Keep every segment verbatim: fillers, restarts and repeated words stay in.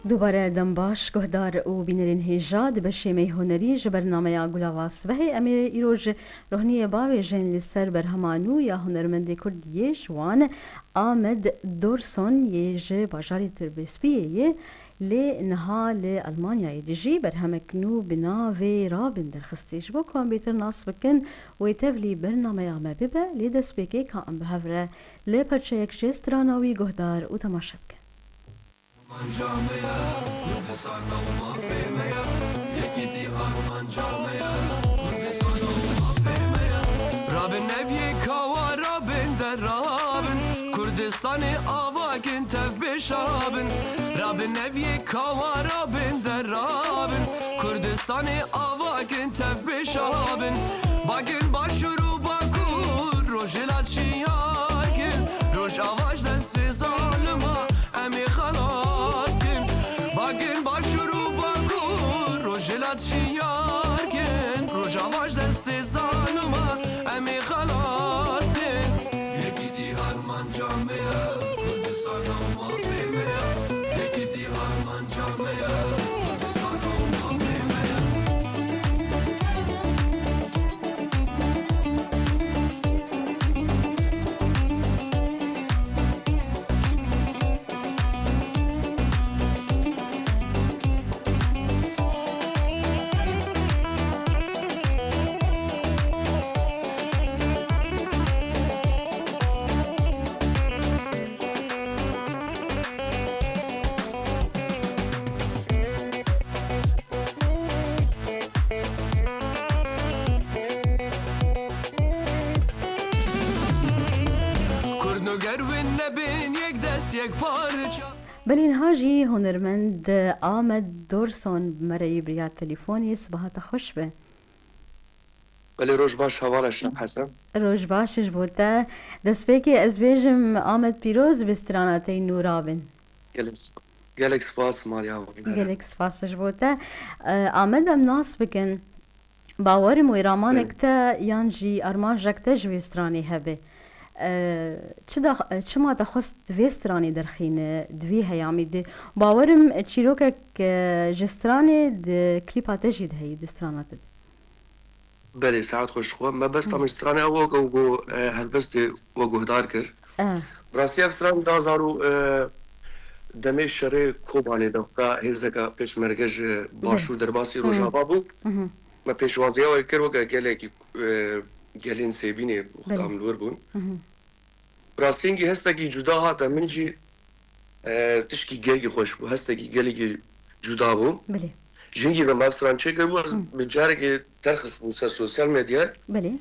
Dubare dem baş, guhdar û bînerên hêja di beşê me yê hunerî ji bernameya Gulava Sibehê. Em ê îro ji rohniyê bavêjin li ser berhema nû ya hunermendê Kurd yê ji wan Ahmed Dorson yê ji bajarê Tirbêspiyê ye, lê niha li Elmanyayê dijî. Berhemek nû bi navê Rabin derxistî. Ji bo ku em bêtir nas bikin, wê tevlî bernameya me bibe, lê destpêkê ka em bi hev re li parçeyek ji strana wî guhdar û temaşe bikin. Armanca me ye, Kurdistan û mafê me ye. Yekîtî armanca me ye, Kurdistan û mafê me ye. Rabin ev yeka wa rabin derabin, Kurdistanê avakin tev bêşabin. Rabin ev yeka wa rabin derabin, Kurdistanê avakin tev bêşabin. Bakin başûr û bakur, rojhilat şiyar kin, rojava ji destê zalima em ê xelas kin. Bakin başûr û bakur, rojhilat şiyar kin, rojava ji destê zalima em ê xelas kin. Yekîtî armanca me ye, Kurdistan û mafê me ye. Yekîtî armanca me ye, Kurdistan û mafê me ye. Kurd no ger win nebin yek dest yek parça. Belê niha jî hunermend Ahmed Dorson bi me re yê bi riya telefonê. Sibaha te xweş be. Belê, roj baş, hevala Şah Hesen. Roj baş ji bo te. Destpêkê ez bêjim Amed Pîroz bi strana te yî nû rabin. Gelek sp-, gelek spas Malya. Gelek spas ji bo te. E, Amed, em nas bikin. Bawerim wê ramanek Belê. te yan jî armanjek te ji wê stranê hebe. E, çi da, çima te xwest vê stranê derxîne di vî heyamî de? Bawerim çîrokek, e, ji stranê di klîpa te jî de heyî, di strana te de. Belê, saet xweş xwe. Mebesta Hı. min stranê ew e ku, e, helbestê we guhdar kir. E. Bi rastî ev stran du hazar û, e, demê şerê Kobanê de xwe hêzeka pêşmerge ji Belê. başûr derbasî Hı. Rojava bû. Hı hı. Me pêşwaziya we kir weke gelekî, e, gelên sêvînê Belê. Xudam li wir bûn. Hı hı. Bi rastî hingî hestekî cuda hate min jî, e, tişkî gelkî xweş bû. Hestekî gelekî cuda bû. Belê. Ji hingî ve me ev stran çêkiribû, ez Hı. bi carekê derxistibû ser sosyal medyayê. Belê.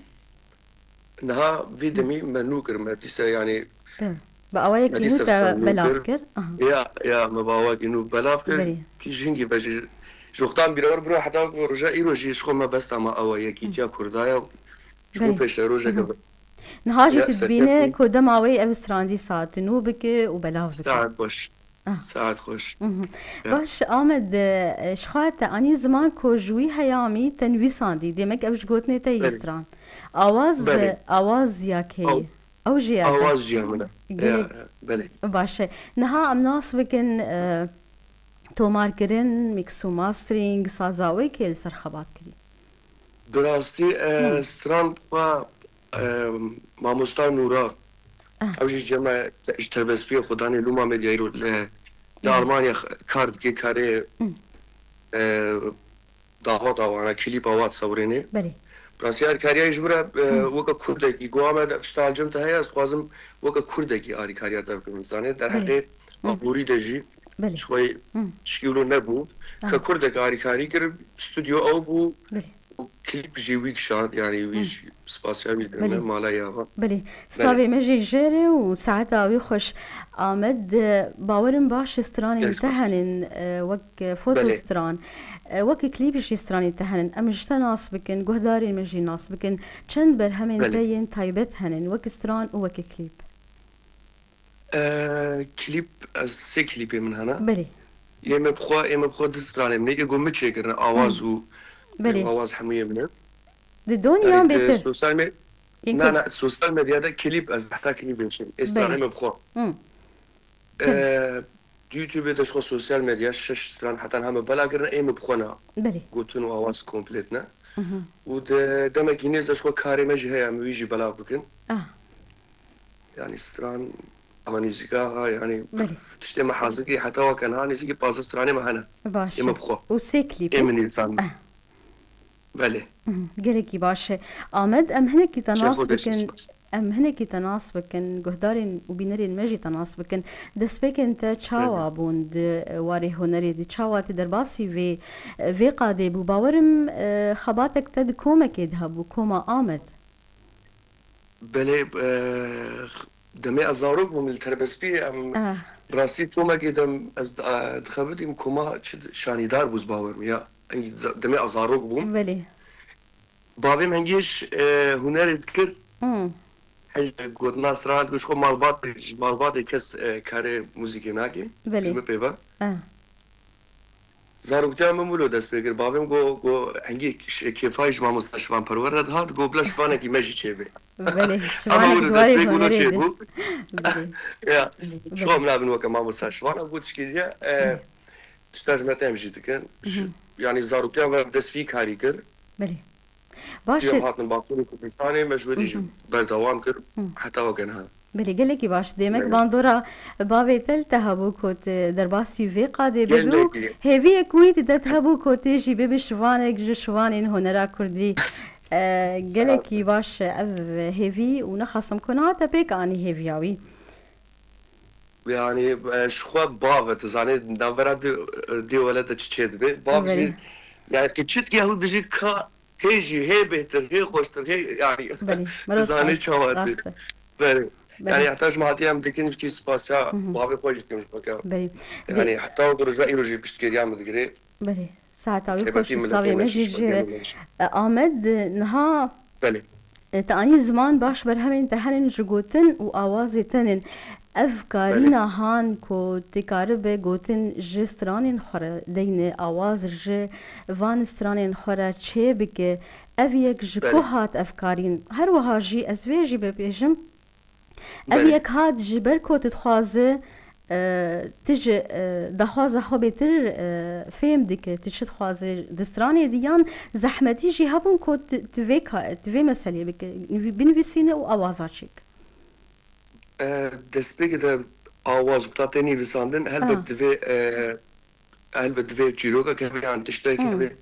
Niha vê Hı. demî me nû kir, me dîsa, yanî, Dur. Bi awayekî me dîsa nû te stran nû belav kir. kir. Aha. Ya, ya, me bi awayekî nû belav kir. Belê. Kî ji hingî ve jî, ji wextan bîra wir biro heta ku roja îro jî ji xwe mebesta me ew e, Hı. yekîtiya Kurda ye. Ji bo Belê. pêşerojeke Aha. Niha jî Ya, tu dibîne serkeftin. ku dema wê ev stran dîsa tu nû bike û belav bike. Saet xweş. Ah. Saet xweş. Mhm. Ya. Baş, Amed, e, ji xwe te anî ziman ku ji wî heyamî te nivîsandî. Demek ev ji gotinê te yê Belê. stran. Awaz, Belê. awaz ya kê Aw-, ye? Ew jî ya te? Awaz jî ya min e. Gelek Ya, ya, belê. baş e. Niha em nas bikin, e, tomarkirin, mix û mastering, saza wê kê li ser xebat kirî? Bi rastî, e, Hı. stran xwe, e, mamosta Nûra, Ah. ew jî cem e, ji Terbespiyê Xudanê Luma Medyayî ro li, li Hı. Almanya x-, kar dike, karê, Hı. e, dava dawana, klîpa wa disewirênê. Belê. Bi rastî alîkariyayê ji min re, e, Hı. weke Kurdekî, got, Amed, ev tişta li cem te heye, ez dixwazim weke Kurdekî alîkariya te bikim. Zanê, Belê. derheqê Hı. aborî de jî Belê. ji xwe Hı. tişkî wilo nebû. Aha. Ke Kurdek alîkarî kir, stûdyo ew bû Belê. û klîp jî wî kişand, yanî wî Hı. jî spasiya wî dikim, Belê. mala ya va. Belê. Belê. Slavê me jî jê re û saeta wî xweş. Amed, e, bawerim baş stranên Gelek te spas. henin, e, wek, e, foto Belê. stran, e, wek klîp jî stranên te henin. Em ji te nas bikin, guhdarên me jî nas bikin. Çend berhemên Belê. te yên taybet henin, wek stran û wek klîp? E, klîp, ez sê klîpê min hene. Belê. Yê me bi xwe, yê me bi xwe du stranê min, yekê ku min çêkirine, awaz Hı. û Belê. awaz hemû yê min e. Di don Yanî yan di bêtir? sosyal me-, Yên na, ku na, sosyal medyada klîp, ez heta klîp diçim. Ê stranê Belê. me bi xwe. Hı. E, Tabii. di YouTubeê de ji xwe sosyal medya şeş stran heta niha me belav kirine, ê min bi xwe ne. Belê. Gotin û awaz komplet ne. Mhm. Û di demekî nêz de ji xwe karê me jî heye, em wî jî belav bikin. Ah. Yani stran ama nêzîka ha, yani Belê. Tiştê me hazir kir, heta weke niha nêzîkî pazdeh stranê me hene. Baş Ê e. Me bi xwe. Û sê klîp Ê e? Min nîsan. Ah. Belê. Mhm, gelekî baş e. Amed, em hinekî te nas bikin. Em hinekî te nas bikin, guhdarên û bînerên me jî te nas bikin. Destpêkên te çawa bûn di warê hunerê de? Çawa tu derbasî vê, vê qadê bû? Bawerim, e, xebatek te di komekê de hebû, koma Amed. Belê, e, demê ez zarok bûm li Terbespiyê, em Ah. rastî komekê de ez, e, dixebitîm, koma çi şanîdar bû, ez bawer im ya. Eng za-, demê ez zarok bûm. Belê. Bavê min hingî ji, e, hunerê dikir. Hmm. Hej gotina stran dikir, ji xwe malbatê, ji malbatê kes, e, karê muzîkê nake. Belê. Ji min pê ve. Ah. Zaroktiya min wilo dest pê kir. Bavê min got, got, hingî ş-, kêfa ji mamosta Şivan Perwer re dihat, got, bila şivanekî me jî çêbe. Belê, Ama şivanek wilo di dest warê pê got, hunerê de. Çêbû. Belê. Ya, Belê. Şivan min nabin weke mamosta Şivan, got, tişkî diye, e, Belê. Tişta ji me tem jî dikin. Ş-, Mhm. Yani zaroktiya me dest vî karî kir. Belê. Baş Em e. hatin Bakurê Kurdistanê, me ji wê dî jî Mhm. berdewam kir, Mhm. heta weke niha. Belê, gelekî baş. Demek Belê. bandora bavê te li te hebû ku tu derbasî vê qadê bibî û Gelekî. hêviyek wî di te hebû ku tê jî bibî şivanek ji şivanên hunera kurdî. E, Sağ gelekî ol. baş e ev hêvî û nexasim ku niha te pêk anî hêviya wî. Yani, e, ji xwe bav e, tu zanî, navbera du, du welete çi çêdibe. Bav Belê. jî, yani, tu çi dikî, hû bijî ka hê jî, hê bêhtir, hê xweştir, hê, yani, Belê, tu mirov zanî rast, çawa tê. rast e. Belê. Belê. Yani, heta ji me hatiye em dikin, jikî spasiya Hı hı. bavê xwe jî dikim ji xwe ke. Belê. Vê Yani, heta wek roja îro jî piştgiriya min digire. Belê. Saeta wî xweş, Taybetî û miletê slavê me me jî jî, ji xwe jê re. Gelê me jî. E, Amed, niha Belê. E, te anî ziman baş berhemên te henin ji gotin û awazê te nin. Ev Belê. karîna han ku tê karibe gotin ji stranên xwe re deyne awaz ji van stranên xwe re çê bike. Ev yek ji Belê. ku hat ev karîn? Her wiha jî ez vê jî bibêjim. Ev Belê. yek hat ji ber ku tu dixwaze, e, tu ji, e, daxwaza xwe bêtir, e, fêm dike, tu çi dixwaze di stranê de yan zehmetî jî hebûn ku tu, tu vê ka-, tu vê meselê bike, nivî-, binivîsîne û awaza çêk. E, destpêkê de awaz wexta tê nivîsandin, helbet Ha. divê, e, Helbet divê çîrokek hebe yan tiştek Hmm. hebe.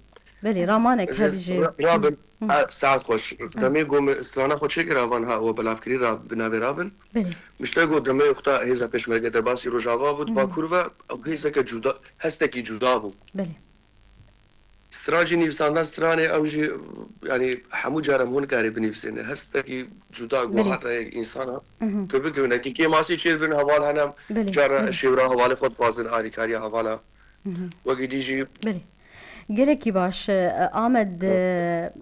Belê, ramanek Ez hebe ê jî. ra-, rabin, Hmm. ha, saet xweş. Demê ku min strana xwe çêkir avan ha, we belav kirî ra, bi navê rabin. Belê. Mişte got demê wexta hêza pêşmerge derbasî Rojava bû, Hmm. Bakur ve ew hêzeke cuda, hestekî cuda bû. Belê. Stran jî nivîsandina stranê ew jî, yani hemû cara em hûn karê binivîsîne. Hestekî cuda ku Belê. hate insana. Mhm. Tu bikevine ki kêmasî çêdibin heval hene, Belê, cara belê. şêwra hevalê xwe dixwazin, alîkariya hevala. Mhm. Wekî dî jî Belê. Gelekî baş, e, Amed, e,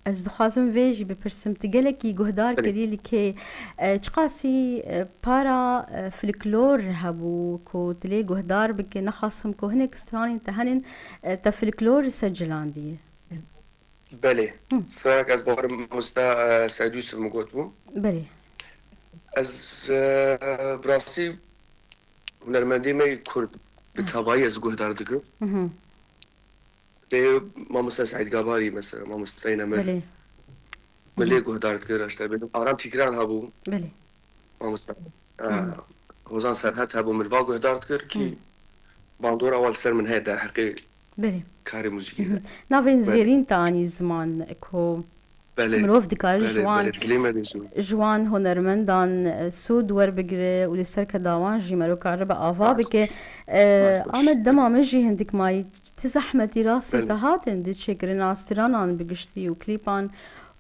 ez dixwazim vê jî bipirsim. Tu gelekî guhdar Belê. kirî li kê, e, çiqasî, e, para, e, folklor hebû ku tu lê guhdar bike? Nexasim ku hinek stranên te henin, e, te folklor secilhandiye. Belê. Hı. Stranek ez bawerim mamosta, e, Seîd Yûsif min gotibû. Belê. Ez, e, bi rastî hunermendê me yê Kurd bi Hı. tevayî ez guhdar dikim. Hı hı. Lê mamosta Seîd Gabarî mesela, mamosteyê me. Belê. Min Hı hı. lê guhdar dikir, işte benim Aram Tîkran hebû. Belê. Mamosta, e, Hı hı. Hozan Serhet hebû, min va guhdar dikir ki Hı. bandora wa li ser min heye derheqê Belê. karê muzîkî Hı hı. de. Navên Belê. zêrîn te anî ziman ku Belê. Mirov dikare Belê, ji wan, belê. Dilê me dizû. ji wan hunermendan, e, sûd werbigire û li ser keda wan jî mero karibe ava Saet bike. xweş. E, Saet xweş. Amed, dema me jî hindik mayî, ti zehmetî rastî Belê. te hatin di çêkirina stranan bi giştî û klîpan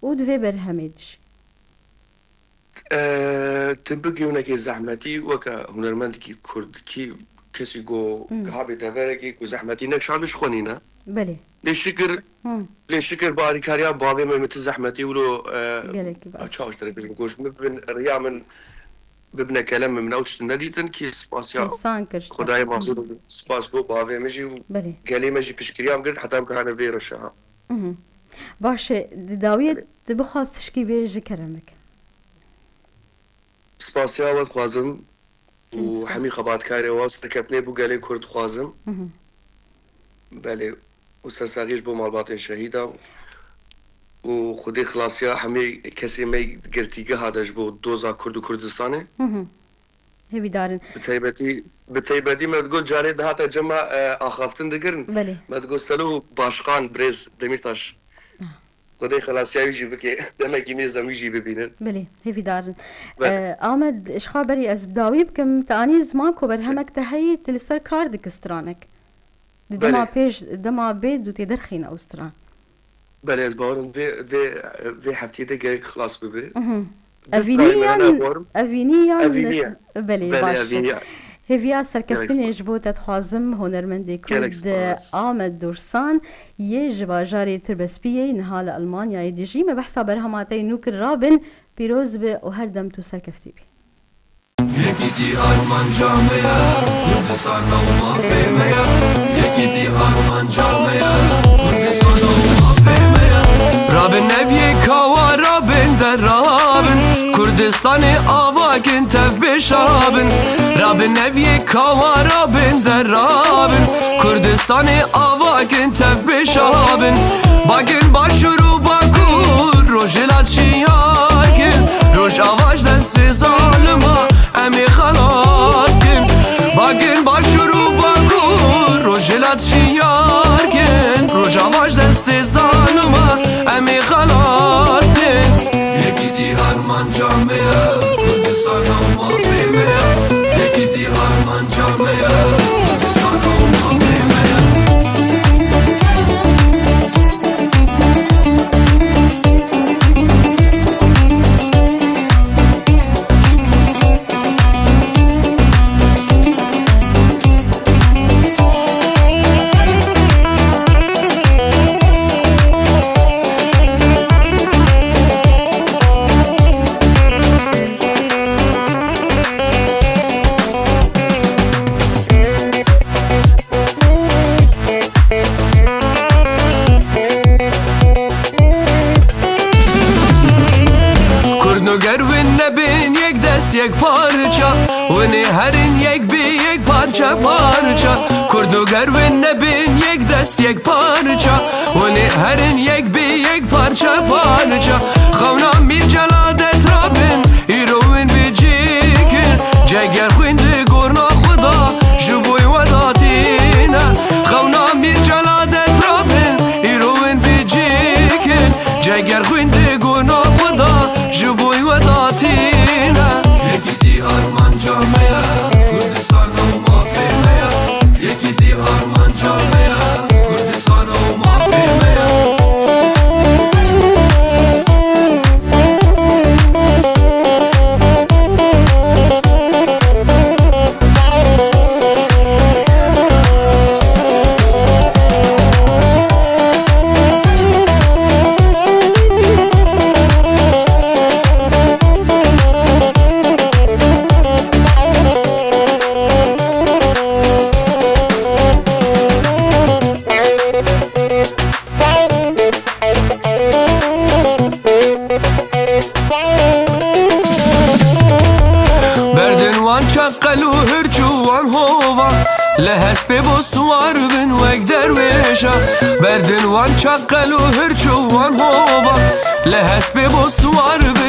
û di vê berhemê de jî? E, tu bigihî hinekê zehmetî weke hunermendekî kurdkî kesî ku Hmm. gihabê deverekî ku zehmetî nekişandin ji xwe nîne. Belê. Lê şikir, Hmm. lê şikir bi alîkariya bavê me, me ti zehmetî wilo, e, Gelekî baş. çawa ji te re bêjim, ku ji min bibin riya min bibine kelem min ew tiştin nedîtin ki spasiya Ehsan kir ji te. Xwedayê Hmm. mazûr spas bo bavê min jî û Belê. gelê me jî piştgiriya min girt heta em gihane vê reşa. Mhm. Baş e, di dawiyê Belê. tu bixwaz tişkî bêjî keremek. Spasiya we dixwazim. û hemî xebatkarê wan serkeftinê bo gelê Kurd dixwazim. Belê, û sersaxî ji bo malbatên şehîda û Xwedê xilasiya hemî kesê me girtîgeha de ji bo doza Kurd û Kurdistanê. Hêvîdar in. Bi taybetî, bi taybetî me digul carê dihate cema, e, axaftin digirin. Belê. Me digul Selo Başkan, birêz Demîrtaş. Ah. Xwedê xelasiya wî jî bike. Demekî nêz em wî jî bibînin. Belê, hêvîdar in. Belê. E, Amed, ji xwe berî ez bi dawî bikim, te anî ziman ku berhemek te heyî, tu li ser kar dikî stranek. Di dema Belê. pêş, dema bê dû tê derxîne ew stran. Belê, ez bawerim vê, vê, vê heftiyê de gerek xilas bibe. Mhm. Evînî yan, evînî yan? Evînî ye. Belê, Belê, baş e. Evînî ye. Hêviya serkeftinê Gerek ji bo te dixwazim, hunermendê Kurd Ahmed Dursan yê ji bajarê Tirbespiyê niha li Almanyayê dijî. Me behsa berhema te yê nû kir, rabin, pîroz be û her dem tu serkeftî bî. Yekîtî armanca me ye, Kurdistan û mafê me ye. Yekîtî armanca me ye, Kurdistan û mafê me ye. Rabin ev yeka wa rabin derabin, Kurdistanê ava kin tev bêşabin. Rabin ev yeka wa rabin derabin, Kurdistanê ava kin tev bêşabin. Bagin Başûr û Bakur, Rojhilat Şiyar kin, Rojava ji destê zalima em ê xelas kin. Bagin Başûr û Bakur, Rojhilat Şiyar kin, Rojava ji destê zalima em ê xelas kin. Yekîtî armanca me ye, Kurdistan û mafê me ye. Yekîtî armanca me ye, Kurdistan û mafê me ye. Kurdo ger win nebin yek dest yek parça, winê herin yek bi yek parça parça. Kurdo ger win nebin yek dest yek parça, winê herin yek bi yek parça parça. Xewna Mîr Celadet rabin, îro win bicikin. Ceger xwîn di gorna xwe da, ji bo we datîne. Xewna Mîr Celadet rabin, îro win bicikin. Ceger xwîn di gorna xwe da, ji bo we datîne. Yekîtî armanca me ye, Kurdistan û mafê me ye. Yekîtî armanca me ye, Kurdistan û mafê me ye. Berdin wan çeqel û hirç û wan hova, li hespê bo siwar bin wek derwêşa. Berdin wan çeqel û hirç û wan hova, li hespê bo siwar bin